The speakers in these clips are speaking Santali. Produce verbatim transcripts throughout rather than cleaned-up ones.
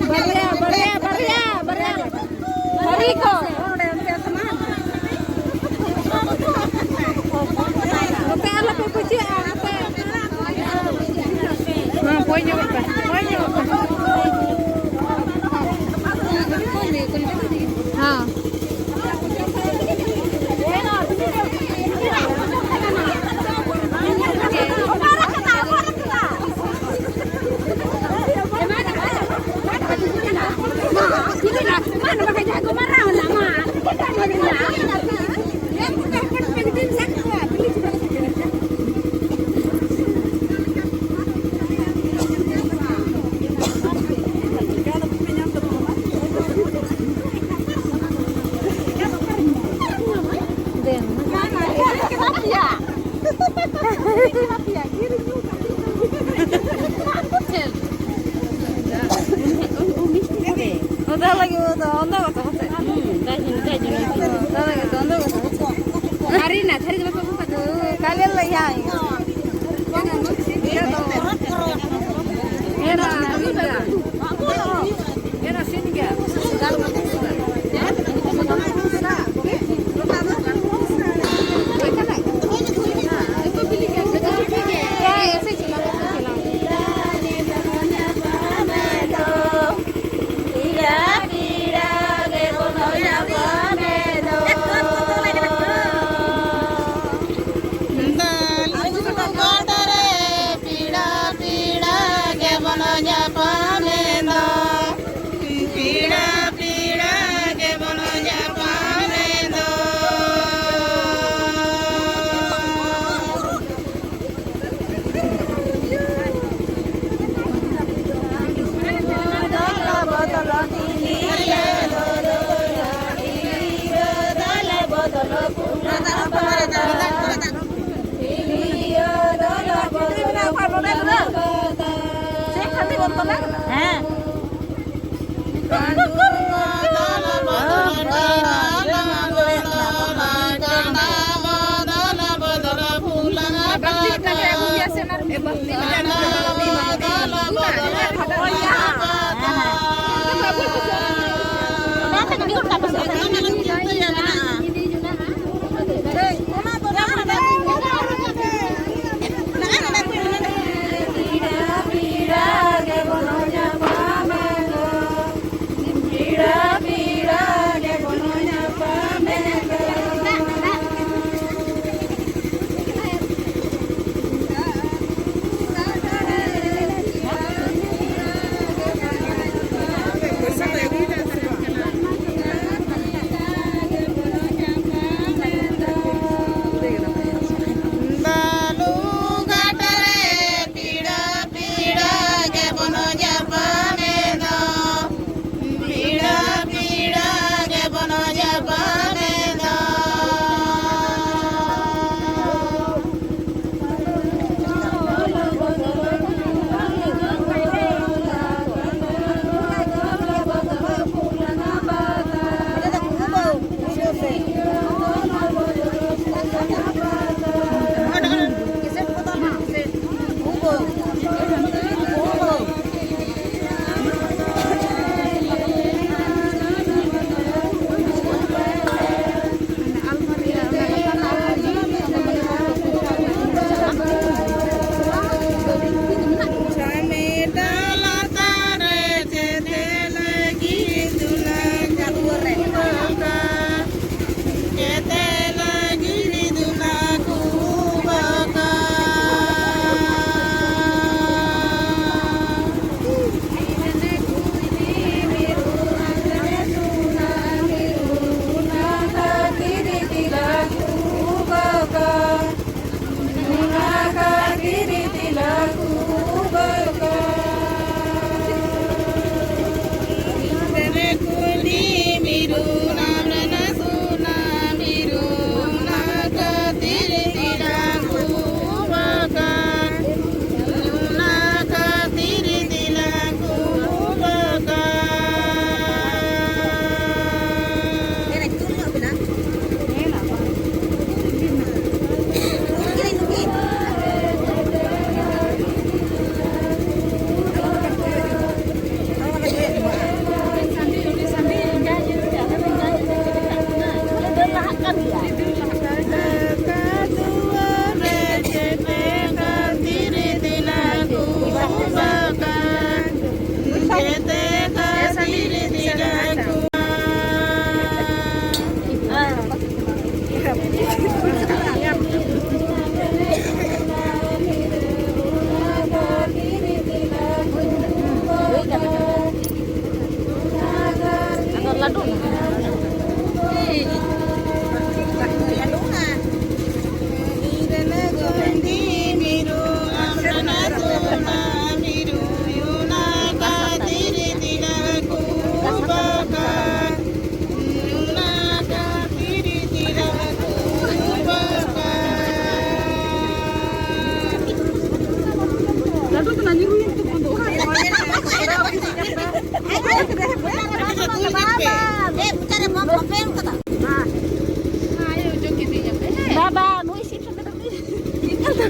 ᱵᱟᱨᱭᱟ, ᱵᱟᱨᱭᱟ, ᱵᱟᱨᱭᱟ, ᱵᱟᱨᱭᱟ᱾ ᱦᱟᱹᱨᱤ ᱠᱚ᱾ ᱱᱚᱛᱮ ᱟᱞᱚ ᱯᱮ ᱯᱟᱹᱪᱟᱹᱜᱼᱟ, ᱱᱚᱛᱮ᱾ ᱦᱮᱸ, ᱯᱚᱭ ᱧᱚᱜᱚᱜ ᱯᱮ, ᱯᱚᱭ ᱧᱚᱜᱚᱜ ᱯᱮ᱾ ᱦᱮᱸ᱾ ᱚᱫᱟ ᱞᱟᱹᱜᱤᱫ ᱚᱫᱟ, ᱚᱫᱟ ᱠᱟᱛᱮ ᱦᱮᱸᱥᱮ? ᱦᱩᱸ, ᱫᱟᱜ ᱡᱤᱱᱤᱥ, ᱫᱟᱜ ᱡᱤᱱᱤᱥ᱾ ᱚᱫᱟ ᱞᱟᱹᱜᱤᱫ ᱚᱫᱟ ᱠᱟᱛᱮ ᱦᱮᱸᱥᱮ? ᱛᱷᱟᱹᱨᱤ ᱨᱮᱱᱟᱜ, ᱛᱷᱟᱹᱨᱤ ᱫᱚ ᱵᱟᱯᱮ ᱟᱹᱜᱩ ᱠᱟᱫᱟ? ᱠᱟᱞᱮ ᱞᱟᱹᱭ ᱦᱟᱭ᱾ ᱦᱮᱸ, ᱢᱟ, ᱟᱹᱜᱩᱭ ᱯᱮ᱾ ᱦᱮᱸ, ᱱᱟ ᱥᱤᱱ ᱜᱮᱭᱟ᱾ ᱫᱟᱞ ᱜᱟᱰᱟ ᱨᱮ ᱯᱤᱲᱟ ᱯᱤᱲᱟ ᱜᱮᱵᱚᱱ ᱧᱟᱯᱟᱢᱮ᱾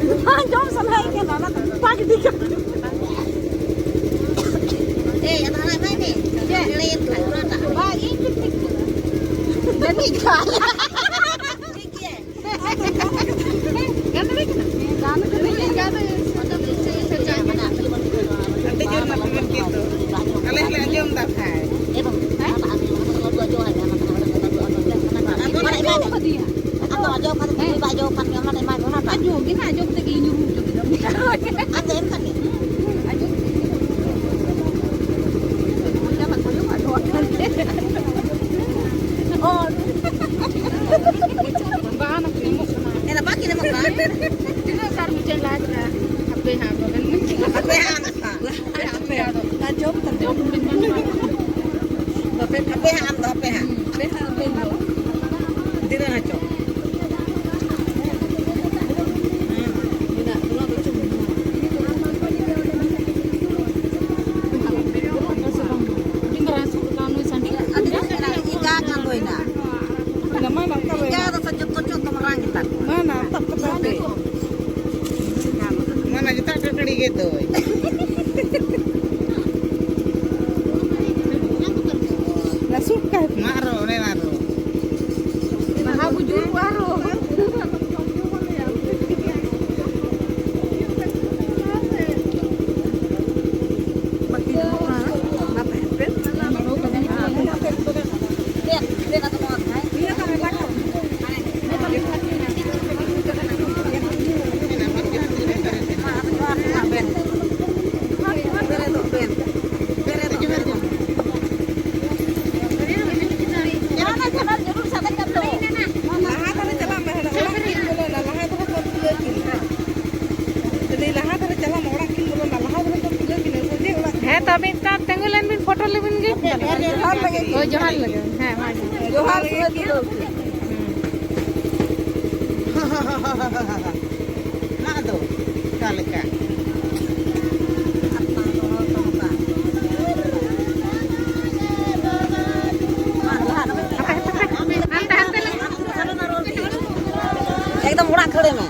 ᱡᱚᱢ ᱥᱟᱱᱟᱭᱮ ᱠᱟᱱᱟ, ᱚᱱᱟ ᱫᱚ ᱵᱟᱝ ᱤᱫᱤ ᱠᱟᱱᱟ᱾ ᱮᱭ, ᱟᱫᱚ ᱦᱟᱱᱟ ᱮᱢᱟᱭ ᱢᱮ᱾ ᱪᱮᱫ? ᱞᱟᱹᱭᱟᱢ ᱠᱷᱟᱱ ᱚᱱᱟᱴᱟᱜ᱾ ᱵᱟᱝ, ᱤᱧ ᱜᱮ ᱴᱷᱤᱠ ᱠᱟᱱᱟ᱾ ᱡᱟᱹᱱᱤᱡ ᱠᱷᱟᱱ᱾ ᱴᱷᱤᱠ ᱜᱮᱭᱟ᱾ ᱜᱟᱱ ᱫᱟᱲᱮ ᱠᱟᱱᱟ? ᱜᱟᱱ ᱠᱟᱹᱫᱟᱹᱧ, ᱜᱟᱱ ᱠᱟᱹᱫᱟᱹᱧ᱾ ᱟᱹᱰᱤ ᱡᱳᱨ ᱱᱟᱯᱟᱭ ᱵᱤᱱ ᱠᱤᱱᱛᱩ᱾ ᱟᱞᱮ ᱦᱚᱸᱞᱮ ᱟᱸᱡᱚᱢ ᱮᱫᱟ ᱠᱷᱟᱡ᱾ ᱦᱮᱸ? ᱟᱫᱚ ᱟᱸᱡᱚᱢ ᱠᱟᱫᱮᱭᱟ᱾ ᱟᱫᱚ ᱟᱸᱡᱚᱢ ᱠᱟᱫᱮ ᱛᱩᱞᱩᱡ ᱵᱟᱭ ᱟᱸᱡᱚᱢ ᱠᱟᱱ ᱜᱮᱭᱟ, ᱚᱱᱟ ᱴᱟᱭᱤᱢ ᱟᱭ ᱫᱚ ᱦᱟᱸᱜ᱾ ᱟᱸᱡᱚᱢ ᱜᱮ ᱱᱟᱜ, ᱟᱸᱡᱚᱢ ᱠᱟᱛᱮ ᱜᱮᱞᱤᱧ ᱧᱩᱨᱦᱩ ᱦᱚᱪᱚ ᱠᱮᱫᱟ᱾ ᱟᱨ ᱪᱮᱫ ᱮᱢ ᱠᱟᱱ ᱜᱮᱭᱟ? ᱟᱸᱡᱚᱢ ᱠᱮᱫ ᱜᱮ᱾ ᱢᱚᱪᱟ ᱵᱟᱝ ᱟᱸᱡᱚᱢᱚᱜᱼᱟ, ᱱᱚᱣᱟ ᱠᱟᱱ ᱜᱮ᱾ ᱚ᱾ ᱵᱟᱦᱟ ᱱᱟᱯᱮ ᱮᱢᱚᱜ ᱠᱟᱱᱟ᱾ ᱮᱱᱟ ᱵᱟᱝ ᱠᱤᱱ ᱮᱢᱚᱜ ᱠᱟᱱᱟ᱾ ᱛᱤᱱᱟᱹᱜ ᱥᱟᱨ ᱢᱚᱪᱟᱧ ᱞᱟᱦᱟ ᱠᱮᱫᱟ᱾ ᱦᱟᱯᱮ ᱦᱟᱸᱜ, ᱵᱟᱵᱮᱱ ᱢᱮᱱ ᱠᱮᱫᱟ᱾ ᱦᱟᱯᱮ ᱦᱟᱸᱜ, ᱦᱟᱯᱮ ᱦᱟᱸᱜ᱾ ᱟᱸᱡᱚᱢ ᱛᱟᱢ᱾ ᱟᱸᱡᱚᱢ ᱵᱮᱱ ᱢᱮᱱ ᱢᱟ᱾ ᱵᱟᱯᱮ ᱦᱟᱯᱮ ᱦᱟᱸᱜ, ᱟᱢ ᱫᱚ ᱦᱟᱯᱮ ᱦᱟᱸᱜ᱾ ᱦᱩᱸ, ᱯᱮ ᱦᱟᱸᱜ, ᱯᱮ ᱦᱟᱸᱜ᱾ ᱛᱤᱱᱟᱹᱜ ᱦᱚᱪᱚ? ᱢᱮᱱᱟᱜ, ᱱᱚᱣᱟ ᱫᱚ ᱪᱮᱫ ᱢᱮᱱᱟᱜᱼᱟ? ᱟᱹᱰᱤ ᱢᱟᱨᱟᱝ ᱥᱩᱨ ᱠᱟᱱᱟ ᱱᱩᱭ ᱥᱟᱺᱰᱤ᱾ ᱟᱹᱰᱤ ᱢᱟᱨᱟᱝ ᱤᱧ ᱫᱟᱜ ᱠᱟᱱ ᱫᱚᱭ ᱱᱟ᱾ ᱤᱧ ᱫᱟᱜ ᱫᱚ ᱥᱮ ᱡᱚᱛᱚ ᱪᱚᱜ ᱫᱚ ᱢᱟᱨᱟᱝ ᱜᱮᱛᱟ ᱠᱚᱣᱟ᱾ ᱢᱟ ᱱᱟ, ᱛᱟᱯ ᱠᱟᱛᱮ ᱦᱟᱯᱮ᱾ ᱢᱟ ᱱᱟ, ᱡᱚᱛᱚ ᱴᱟᱴᱟᱲᱤ ᱜᱮ ᱫᱚᱭ᱾ ᱞᱟᱹᱥᱩᱜ ᱠᱟᱭ᱾ ᱢᱟ ᱟᱨᱚ, ᱚᱱᱮ ᱟᱨᱚ᱾ ᱵᱟᱦᱟ ᱵᱩᱡᱩᱨ ᱠᱚ ᱟᱨᱚ᱾ ᱵᱟᱹᱠᱤ ᱫᱚ ᱵᱟᱝ, ᱢᱟ ᱛᱟᱦᱮᱸ ᱯᱮ᱾ ᱫᱮᱱ, ᱫᱮᱱ ᱟᱫᱚ ᱱᱚᱣᱟ ᱫᱚ ᱦᱟᱸᱜ᱾ ᱢᱟ ᱟᱫᱚ ᱡᱚᱦᱟᱨ ᱜᱮ ᱵᱮᱱ᱾ ᱵᱮᱨᱮᱫᱚᱜ ᱵᱮᱱ᱾ ᱵᱮᱨᱮᱫᱚᱜ ᱵᱮᱱ᱾ ᱡᱟᱦᱟᱱᱟᱜ ᱡᱟᱦᱟᱱᱟᱜ ᱡᱟᱹᱨᱩᱲ ᱥᱟᱫᱟ ᱠᱟᱱ ᱫᱚ᱾ ᱞᱟᱦᱟ ᱫᱷᱟᱨᱮ ᱪᱟᱞᱟᱜ ᱢᱮ, ᱦᱟᱱᱟ ᱚᱲᱟᱜ ᱠᱤᱱ ᱵᱚᱞᱚᱱᱟ, ᱞᱟᱦᱟ ᱫᱷᱟᱨᱮ ᱠᱷᱚᱱ ᱛᱩᱞᱟᱹᱣ ᱠᱤᱱ᱾ ᱞᱟᱹᱭ ᱫᱟᱹᱧ, ᱞᱟᱦᱟ ᱫᱷᱟᱨᱮ ᱪᱟᱞᱟᱜ ᱢᱮ, ᱚᱲᱟᱜ ᱠᱤᱱ ᱵᱚᱞᱚᱱᱟ, ᱞᱟᱦᱟ ᱫᱷᱟᱨᱮ ᱠᱷᱚᱱ ᱛᱩᱞᱟᱹᱣ ᱠᱤᱱ, ᱥᱚᱡᱷᱮ ᱚᱲᱟᱜ ᱠᱤᱱ ᱦᱮᱸ, ᱛᱚ ᱵᱚᱞᱚᱱᱟ᱾ ᱟᱹᱵᱤᱱ ᱛᱟᱨ ᱛᱤᱸᱜᱩ ᱞᱮᱱ ᱵᱤᱱ, ᱯᱷᱳᱴᱳ ᱞᱮᱵᱤᱱ ᱜᱮ᱾ ᱡᱚᱦᱟᱨ ᱞᱮ ᱜᱮ᱾ ᱦᱳᱭ, ᱡᱚᱦᱟᱨ ᱞᱮ ᱜᱮ᱾ ᱦᱮᱸ, ᱢᱟ ᱡᱚᱦᱟᱨ᱾ ᱡᱚᱦᱟᱨ ᱜᱮ᱾ ᱦᱩᱸ᱾ ᱢᱟ ᱟᱫᱚ ᱚᱠᱟ ᱞᱮᱠᱟ? ᱦᱟᱱᱛᱮ, ᱦᱟᱱᱛᱮ, ᱦᱟᱱᱛᱮ, ᱦᱟᱱᱛᱮ ᱞᱮ᱾ ᱮᱠᱫᱚᱢ ᱚᱲᱟᱜ ᱠᱷᱟᱹᱲᱟᱹᱭ ᱢᱮ᱾